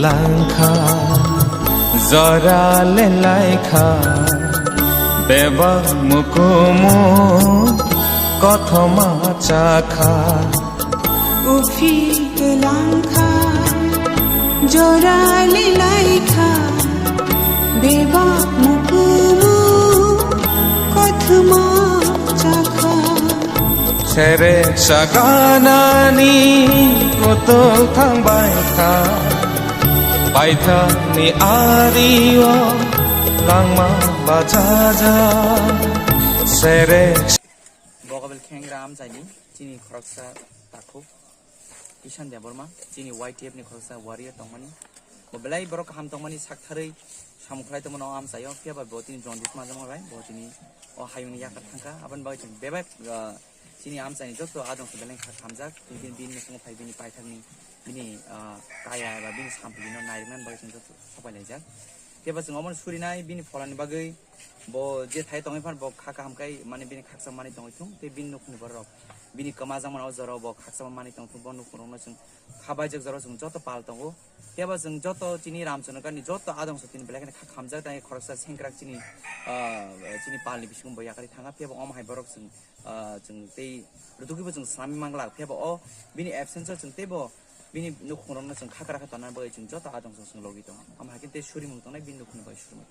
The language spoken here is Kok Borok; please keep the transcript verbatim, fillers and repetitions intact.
Langkha, jora le laikha, bebak mukumu, kothoma chakha. Ufi langkha, jora le laikha, bebak mukumu, kothoma chakha. Sere saganani koto thangbai kha. Paithakni ario langma bachaja sere. Bokabel khengra amchaini chini khoroksa takhuk Kishan Debbarma, chini Y T F ni khoroksa warrior tongmani. Bo belai borok kaham tongmani saktharwi samung khlai tongmano amchaio, phiya ba bo tini jaundice majamo bai, bo tini o hayungni yakar thangkha, aboni bagwi chwng bebak, ah, chini amchaini joto adong se belai kha khamjak, tini bini nukhungo phai bini paithakni bini, ah, kaya eba bini samplino nairwknani bagwi chwng joto sopai laijak. Phiya ba chwng omono surinai bini pholani bagwi bo je thai tongwi phano bo kha kaham khai mani bini khaksa mani tongwi thung tei bini nukhungni borok bini kwma jakmano o jorao bo khaksa mani tong thung bo nukhungrokno chwng kha baijak jorao chwng joto pal tongo. Phiya ba chwng joto chini Ramchandragani joto adong so tini belai kheno kha khamjak tei khoroksa sengkrak chini, ah, chini palni bisingo bo yakarwi thanga. Phiya ba omo hai borok chwng, ah, chwng tei rwtugwibo chwng swnamwi manglak. Phiya ba o bini absence o chwng teibo bini nukhungrokno chwng khakra khe tonna bagwi chwng joto adong so chwng logi tongo. Omo hai khe tei surimung tongnai bini nukhungni bagwi surimung.